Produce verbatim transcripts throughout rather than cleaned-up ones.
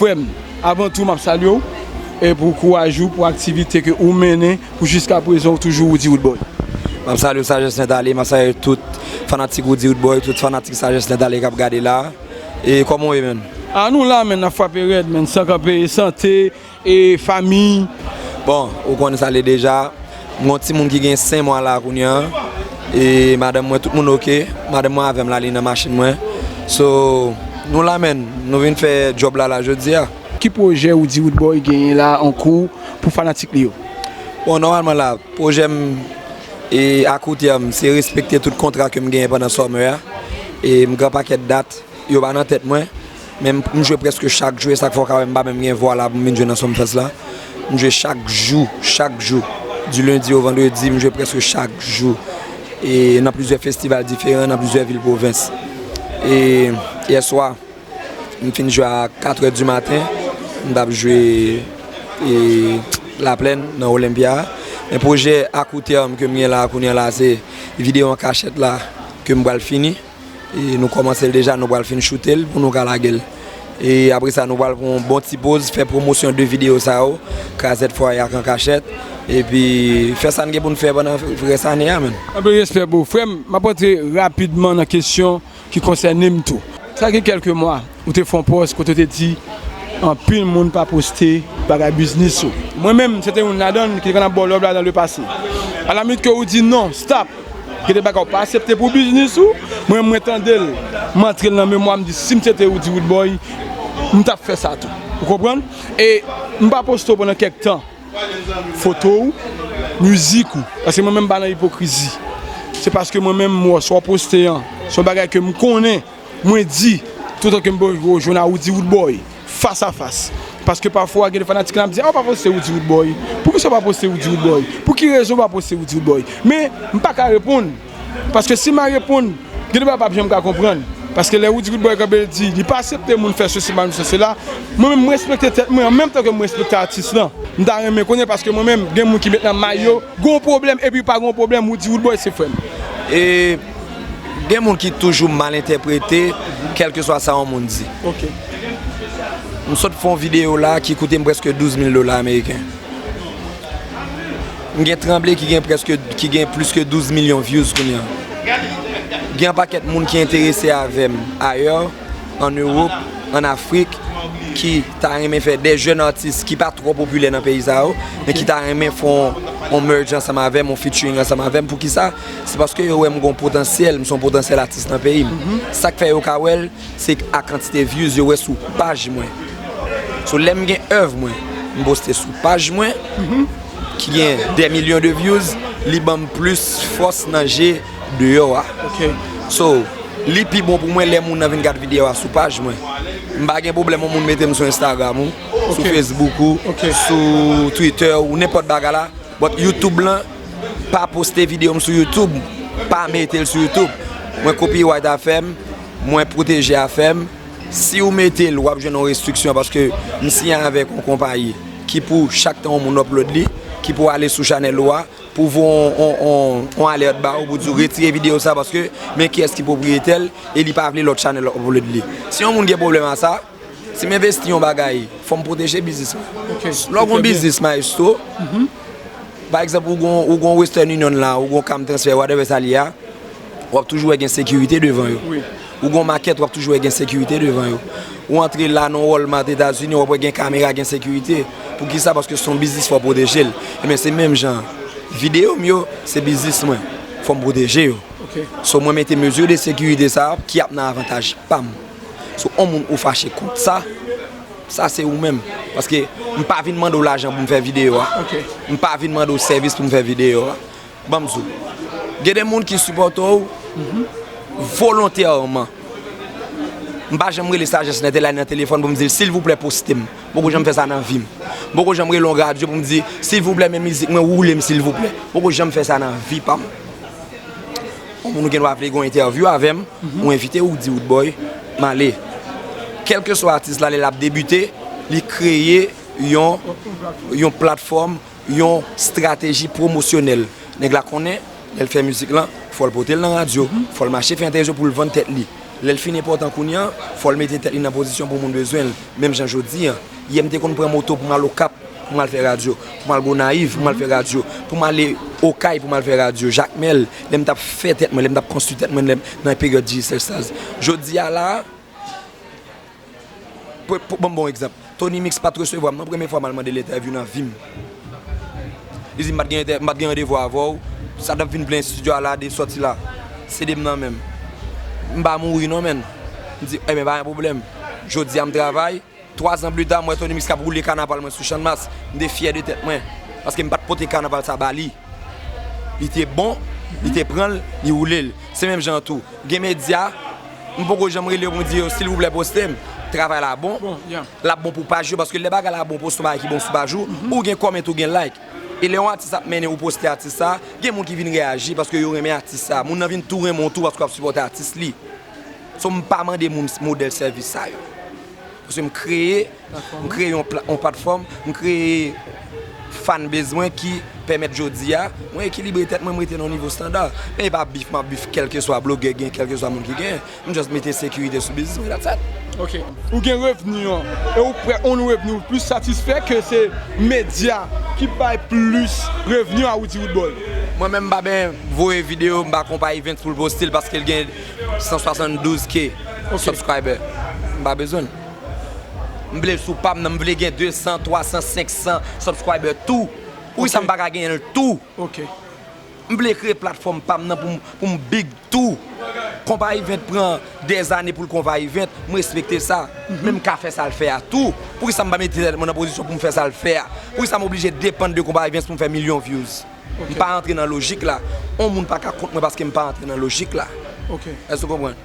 Frè m, avan tou, m ap salye w e pou kouraj ou, pou aktivite ke ou mennen, pou jiska prezan ou toujou Roody Roodboy. M ap salye w, Sagesse Nèt Ale, m ap salye tout fanatik Roody Roodboy, tout fanatik Sagesse Nèt Ale k ap gade la. E kòman w ye, menn? A, nou la, menn, n ap frape rèd, menn, san kanpe, sante, e fanmi. Bon, ou konnen sa l ye deja. M gon timoun ki gen senk mwa la kounye a. E madanm mwen, tout moun oke. Madanm mwen avè m la, li nan machin mwen. So, nou la, menn. Nou vin fè djòb la, la, jodi a. Ki pwojè Roody Roodboy genyen la an kou pou fanatik li yo? Bon, nòmalman la, pwojè m, e, a kou tèm, se respekte tout kontra ke m genyen pandan summer a. E m gen pakèt dat. Yo pa nan tèt mwen, men m, m jwe prèske chak jou, e sa k fè w ka wè m pa menm gen vwa la pou m vin jwe nan Summerfest la. M jwe chak jou, chak jou. Di lendi o vandredi, m jwe prèske chak jou. E nan plizyè festival diferan, nan plizyè vil pwovens. E yè swa, m fin jwe a katrè di maten, m t ap jwe, e, Laplèn nan Olympia. Men pwojè a kou tèm ke m gen la kounye a la, se videyo an kachèt la ke m pral fini. E nou kòmanse l deja, nou pral fin choute l pou nou ka lage l. E apre sa, nou pral pran yon bon ti poz, fè pwomosyon de videyo sa yo, Krazèt Fwaye ak An Kachèt, epi fè sa n gen pou n fè pandan rès ane a, menn. Anpil respè pou ou. Frè m, m ap rantre rapidman nan kesyon ki konsène m tou. Sa gen kèlke mwa, ou te fè yon pòs kote w te di, anpil moun pa poste bagay biznis ou. Mwen menm, se te youn ladan ki te konn ap ba w love la dans le passé. À la minute que ou di non, stop, gen de bagay ou pa aksepte pou biznis ou, mwen, mwen tande l, m antre l nan memwa, m di, si m te te Roody Roodboy, m t ap fè sa tou. Ou konprann? E m pa poste w pandan kèk tan. Foto w, mizik ou. Paske mwen menm m pa nan ipokrizi. Se paske mwen menm m wè sa w poste an, se yon bagay ke m konnen, mwen di, toutan ke m poko jwenn a Roody Roodboy, fas a fas. Paske pafwa, gen de fanatik lan ap di, a, w pa poste Roody Roodboy. Poukisa w pa poste Roody Roodboy? Pou ki rezon w pa poste Roody Roodboy? Men, m pa ka reponn. Paske si m a reponn, gen de bagay w p ap janm ka konprann. Paske lè Roody Roodboy kanpe l di, li pa aksepte moun fè sesi, pa moun fè sela, mwen menm, m respekte tèt mwen, an menm tan ke m respekte atis lan. M ta renmen konnen, paske mwen menm, gen moun ki met nan may yo, gon pwoblèm, epi pa gon pwoblèm, Roody Roodboy se frè m. E gen moun ki toujou mal entèprete, kèlkeswa sa yon moun di. Ok. M sot fè yon videyo la ki koute m prèske douz mil dola ameriken. M gen Tranble ki gen prèske, ki gen plis ke douz milyon views kounye a. Gen yon pakèt moun ki enterese avè m ayè, an Ewòp, an Afrik, ki ta renmen fè, de jèn atis ki pa twò popilè nan peyi sa yo, men ki ta renmen fè yon, yon merge ansanm avè m, yon featuring ansanm avè m. Poukisa? Se paske yo wè m gon potansyèl, m se yon potansyèl atis nan peyi m. Sa k fè yo ka wè l, se a kantite views yo wè sou paj mwen. So, lè m gen èv mwen, m poste sou paj mwen, ki gen dè milyon de views, li ban m plis fòs nan je deyò a. Ok. So, li pi bon pou mwen lè moun nan vin gad videyo a sou paj mwen. M pa gen pwoblèm yon moun mete m sou Instagram ou, sou Ok. Facebook ou, Ok. sou Twitter ou, nenpòt bagay la. But YouTube lan, pa poste videyo m sou YouTube, pa mete l sou YouTube. Mwen copyright afè m, mwen pwoteje afè m. Si w mete l, w ap jwenn yon restriksyon paske m siyen avèk yon konpayi ki pou chak tan yon moun upload li, ki pou ale sou chanèl ou a, pou voye yon, yon, yon, yon alèt ba ou, pou di w retire videyo sa paske men kiyès ki pwopriyetè l e li pa vle lòt chanèl upload li. Si yon moun gen pwoblèm a sa, si m envesti yon bagay, fò m pwoteje biznis mwen. Ok, Lè w gon ok, byen. biznis, maestro, pa egzanp, ou gon, ou gon Western Union la, ou gon Cam Transfer, whatever sa l ye a, w ap toujou wè gen sekirite devan yo. Wi. Ou gon makèt, w ap toujou wè gen sekirite devan yo. Ou antre la nan Walmart Etazini, w ap wè gen kamera, gen sekirite. Poukisa? Paske se yon biznis, fò w pwoteje l. Ebyen, se menm jan. Videyo m yo, se biznis mwen. Fò m pwoteje yo. Ok. So, mwen mete mezi de sekirite sa a ki ap nan avantaj pa m. So, yon moun ou fache kont sa, sa se ou menm. Paske m pa vin mande w lajan pou m fè videyo a. Ok. M pa vin mande w sèvis pou m fè videyo a. Ban m di w. Gen de moun ki sipòte w volontèman. M pa janm rele Sagesse Nèt Ale nan telefòn pou m di l, silvouplè, poste m. M poko janm fè sa nan vi m. M poko janm rele yon radyo pou m di, silvouplè, men mizik mwen, woule m, silvouplè. M poko janm fè sa nan vi pa m. Yon moun ou gendwa vle gen yon entèvyou avè m, ou envite Roody Roodboy, m ale. Kèlkeswa atis la, lè l ap debite, li kreye yon, yon platfòm, yon estrateji pwomosyonèl. Nèg la konnen, lè l fè mizik lan, fò l pote l nan radyo, fò l mache fè entèvyou pou l vann tèt li. Lè l fin enpòtan kounye a, fò l mete tèt li nan pozisyon pou moun bezwen l, menm jan jodi a. Yè m te konn pran moto pou m al Okap, pou m al fè radyo, pou m al Gonayiv, pou m al fè radyo, pou m ale Okay, pou m al fè radyo, Jakmèl, lè m t ap fè tèt mwen, lè m t ap konstwi tèt mwen, lè m, nan peryòd Digicel Stars. Jodi a la a, pou, pou, ban m bon egzanp. Tony Mix pa t resevwa m nan premye fwa m al mande l entèvyou nan vi m. Li di m pa t gen entè-, m pa t gen randevou avè w. Sa t ap vin plen estidyo a la de sòti la. Se de m nan men m. M pa mouri non, menn. M di, enben, pa gen pwoblèm. Jodi a m travay. Twa zan pli ta, m wè Tony Mix k ap woule kanaval mwen sou Channmas. M te fyè de tèt mwen. Paske m pa t pote kanaval sa ba li. Li te bon, li te pran l, li woule l. Se menm jan an tou. Gen medya, m poko janm rele yo pou m di yo, silvouplè, poste m. Travay la bon. Bon, yeah. L ap bon pou paj yo, paske lè bagay la bon, poste yon bagay ki bon sou paj ou, ou gen comment, ou gen like. E lè yon atis ap mennen ou poste atis sa, gen moun ki vin reyaji paske yo renmen atis sa. Moun nan vin tou renmen w tou paske w ap sipòte atis li. So, m pa mande moun modèl sèvis sa yo. Paske m kreye, m kreye yon pla-, yon platfòm, m kreye fanbase mwen ki pèmèt jodi a, mwen ekilibre tèt mwen, m rete nan yon nivo estanda. Men e pa bif m ap bif kèlkeswa blogè gen, kèlkeswa moun ki gen. M just mete sekirite sou biznis mwen, that's it. Ok. Ou gen revni an, e ou prè on revni ou plis satisfè ke se medya ki bay plis revni a Roody Roodboy? Mwen menm m pa ben voye videyo, m pa konpayi event pou l poste l paske l gen san swasanndouz K subscriber. M pa bezwen l. M vle l sou pa m nan, m vle gen de san, twa san, senk san subscriber tou. Poukisa m pa ka genyen l tou? Ok. M vle kreye platfòm pa m nan pou m, pou m big tou. Konpayi event pran dèzane pou l konpayi event, m respekte sa. Men m ka fè sa l fè a tou. Poukisa m pa mete tèt mwen nan pozisyon pou m fè sa l fè a? Poukisa m oblije depann de konpayi event pou m fè milyon views? M pa antre nan lojik la. On moun pa ka kont mwen paske m pa antre nan lojik la. Ok. Èske w konprann?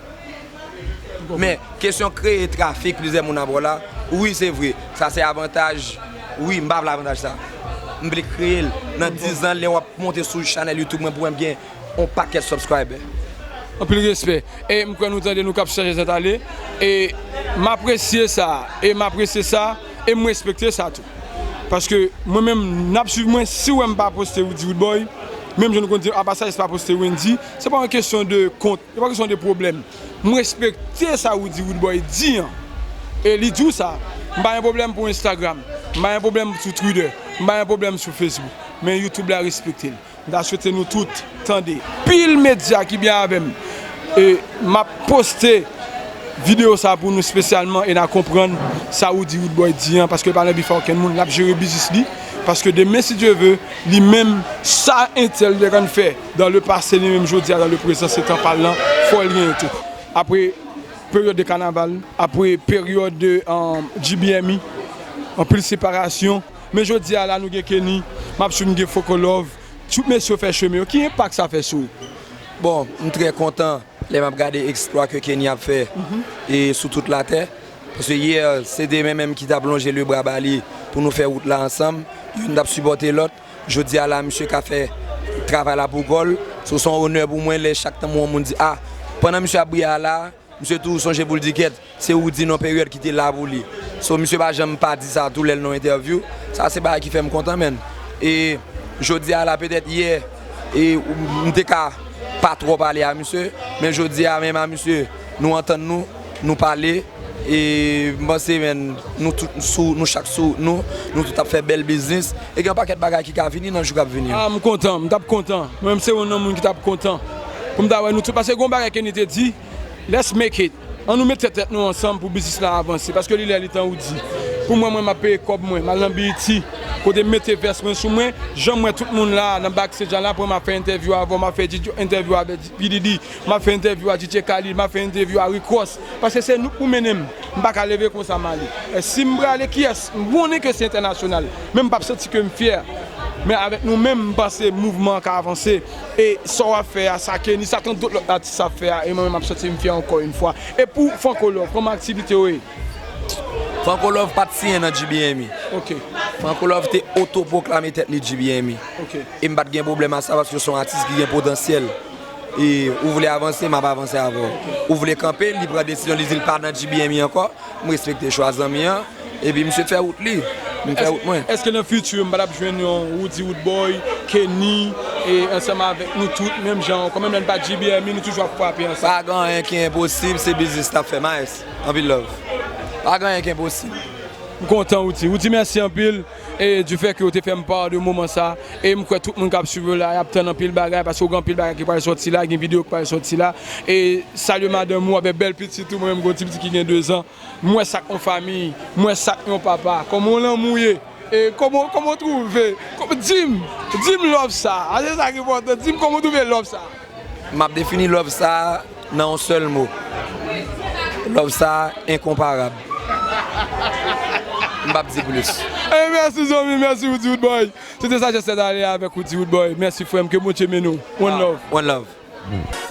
Men, kesyon kreye trafik plizyè moun ap wè la, wi, se vre. Sa se avantaj. Wi, m pa vle avantaj sa. M vle kreye l. Nan diz an, lè w ap monte sou chanèl YouTube mwen, pou wè m gen on pakèt subscriber. Anpil respè. E m kwè nou tande nou k ap chanje tèt ale. E m apresye sa. E m apresye sa. E m respekte sa tou. Paske mwen menm, n ap swiv mwen, si w wè m pa poste Roody Roodboy, menm jan nou konn di, apa sa, se pa poste Wendy, se pa yon kesyon de kont, se pa kesyon de pwoblèm. M respekte sa Roody Roodboy di an. E li di w sa, m pa gen pwoblèm pou Instagram, m pa gen pwoblèm sou Twitter, m pa gen pwoblèm sou Facebook. Men YouTube la respekte l. M ta swete nou tout tande. Pil medya ki byen avè m. E m ap poste videyo sa pou nou espesyalman e n a konprann sa Roody Roodboy di an, paske l pa nan bif a okenn moun, l ap jere biznis li. Paske demen, si Dye ve, li menm, sa entèl te konn fè dans le passé, li menm jodi a dans le présent, se tan pa l lan, fò l genyen tou. Apre peryòd de kanaval, apre peryòd de, um, G B M E, anpil separasyon. Men jodi a la, nou gen Kenny, m ap swiv, m gen Franco Love. Tout mesye yo fè chemen yo. Ki enpak sa fè sou ou? Bon, m trè kontan lè m ap gade eksplwa ke Kenny ap fè e sou tout latè. Paske yè, se te mwen menm ki t ap lonje lebra ba li pou nou fè wout la ansanm. Youn t ap sipòte lòt. Jodi a la, misye ka fè travay la pou kò l. So, se yon onè pou mwen lè chak tan m wè yon moun di, a, pandan misye ap briye a la, misye toujou sonje pou l di, kèt, se Roody non peryòd ki te la pou li. So, misye pa janm pa di sa tou lè l nan yon entèvyou. Sa se bagay ki fè m kontan, menn. E jodi a la, petèt yè, e m te ka pa twò pale a misye, men jodi a, menm a misye, nou antann nou, nou pale, e m panse, menn, nou tout sou, nou chak sou wout nou, nou tout ap fè bèl biznis, e gen yon pakèt bagay ki ka vini nan jou k ap vini yo. A, m kontan, m t ap kontan. Mwen menm, se youn nan moun ki t ap kontan pou m ta wè nou tout, paske gen yon bagay Kenny te di, let's make it. Ann nou mete tèt nou ansanm pou biznis la avanse. Paske li lè li tan ou di. Pou mwen, mwen, m ap peye kòb mwen, m al nan B E T, kote m mete vès mwen sou mwen, jan m wè tout moun la, nan backstage la, la, pou m ap fè entèvyou avè w, m ap fè entèvyou avè P D D, m ap fè entèvyou a D J Khaled, m ap fè entèvyou a Rick Ross. Paske se nou k pou mennen m. M pa ka leve konsa m ale. E si m prale, kiyès? M konnen ke se entènasyonal, men m p ap santi ke m fyè. Men avèk nou menm, m panse mouvman an ka avanse. E sa w ap fè a, sa Kenny, sa tant dòt lòt atis ap fè a, e mwen menm m ap santi m fyè ankò yon fwa. E pou Franco Love, kòman aktivite w ye? Franco Love pa t siyen nan G B M E. Ok. Franco Love te otopwoklame tèt li G B M E. Ok. E m pa t gen pwoblèm a sa paske se yon atis ki gen potansyèl. E ou vle avanse, m ap avanse avè w. Ou vle kanpe, li pran desizyon, li di l pa nan G B M E ankò. M respekte chwa zanmi an, epi misye fè wout li, m fè wout mwen. Èske nan fiti m pa t ap jwenn yon Roody Roodboy, Kenny, E ansanm avèk nou tout, menm jan, kanmenm lè n pa G B M I, nou toujou ap frape ansanm. Pa gen anyen ki enposib, se biznis n ap fè, Miles. Anpil love. Pa gen anyen ki enposib. M kontan, Roody. Roody, mèsi anpil. E du fait que ou te fè m part de moman sa. E m kwè tout moun k ap swiv ou la, y ap tann anpil bagay, paske ou gen anpil bagay ki pral sòti la, gen videyo ki pral sòti la. E salye madanm ou avèk bèl pitit ou, mwen menm gen yon ti pitit ki gen de zan. M wè sa k yon fanmi, m wè sa k yon papa. Kòman w lanmou ye? E kòman, kòman w twouve? Kòman, di m, di m love sa. A, se sa ki enpòtan. Di m kòman w twouve love sa. M ap defini love sa nan yon sèl mo. Love sa enkonparab. M p ap di plis. E mèsi zanmi, mèsi Roody Roodboy. Se te Sajès Tèt Ale avèk Roody Roodboy. Mèsi frè m, ke Bondye mennen w. One love. One love.